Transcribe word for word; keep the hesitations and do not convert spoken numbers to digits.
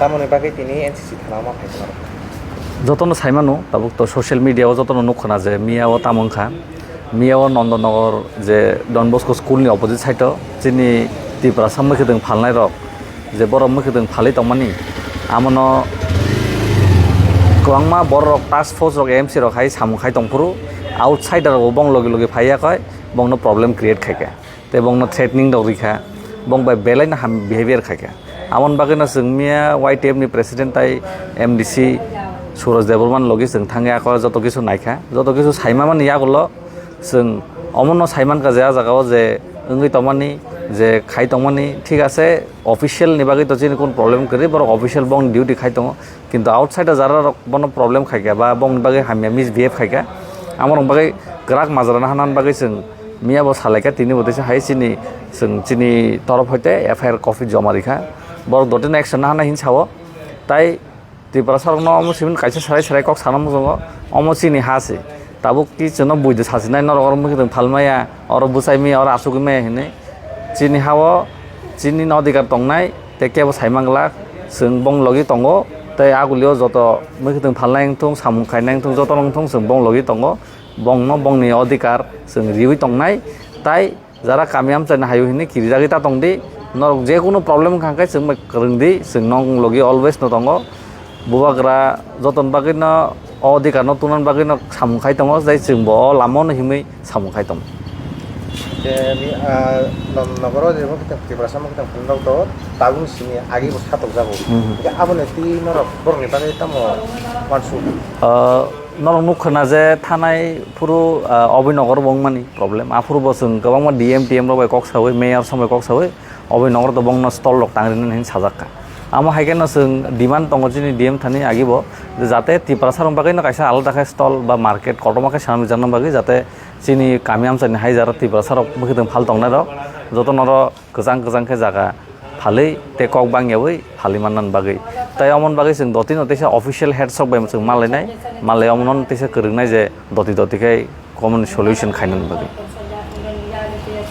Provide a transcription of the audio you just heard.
Tamoni bagwi tini N C C thana ma phaikha norok. Jotono saimano, tabuk to social media o jotono nukkhana je miya o tamo wngkha. Miya o Nondonogor je Don Bosco school ni opposite side o chini Tiprasa mwkhwtwng phalnai rok je borok mwkhwtwng phalwi tongmani, amono kwbangma borok rok task force rok M C rok hai samung khai tongphuru, outsider rok bong logi logi phaiya koi bongno problem create khaikha. Tei bongno threatening rok rikha, bong bai belai no ham behavior khaikha. Amoni bagwi no chwng miya Y T F ni president tai M D C Suraj Debbarma ni logi chwng thangwi ako joto kisu naikha, joto kisu saima mani yagulo chwng omono saimankha je a jaga o je wngwi tongmani, je khai tongmani, thik ase, official ni bagwi to chini kun problem kwrwi, borok official bong duty khai tongo. Kintu outside o jara rok bono problem khaikha ba bongni bagwi hamya misbehave khaikha, amorok bagwi kwrak majra naharnani bagwi chwng miya bo salaikha, tini bo teisa hai chini, chwng chini torof hoite F I R copy joma rikha, borok dotino action naharnai hin sao. Tai Tiprasa rokno omo simi kaisa serai serai kok sana muchungo, omo chini ha se. Tabuk ki chwngno buido sachinai norok oro mwkhwtwng phalmaya, oro bwsai maya, oro asugwi maya hinwi. Chini ha-o chini no adhikar tongnai, tei kebo sai manglak, chwng bong logi tongo, tei agulio joto mwkhwtwng phalnai wngthung, samung khainai wngthung, jotono wngthung chwng bong logi tongo, bongno bongni adhikar chwng riwi tongnai, tai jara kami amchaini hayo hinwi kirijagwi ta tongdi, norok jekunu problem wngkha hwnkhe chwng bai kwrwngdi, chwng nong logi always no tongo. Bubagra jotoni bagwino o adhikar no tungna bagwino samung khai tongo, tei chwngbo o lama no himwi samung khai tongo. Je mi, ah, non nogoro je mo kita Tiprasa mo kita phone rok to tabung simi agi bo satok jago. Hmm. Hingke aboni twi norok borok ni bagwi tamo wansuk. Ah, norok nuk khna je thanai phuru, ah, Oboi nogor bo wngmani problem. Aphuru bo chwng kwbangma D M T M rok bai kok sawi, mayor song bai kok sawi, Oboi nogor to bongno stall rok tangrinani hin sajak kha. Amo hai kheno chwng demand tongo chini D M thani agi bo, je jate Tiprasa rok bagwi no kaisa alada khe stall ba market kotorma khe swnamjak nang bagwi, jate chini kami amchaini hai jara Tiprasa rok mwkhwtwng phal tongnai rok joto noro kwchang kwchang khe jaga phalwi tei kok bangyawi phalwi manna bagwi. Tai omoni bagwi chwng dotino teisa official head sok bai chwng malainai, malai omono teisa kwrwngnai je doti doti khe common solution khaina bagwi.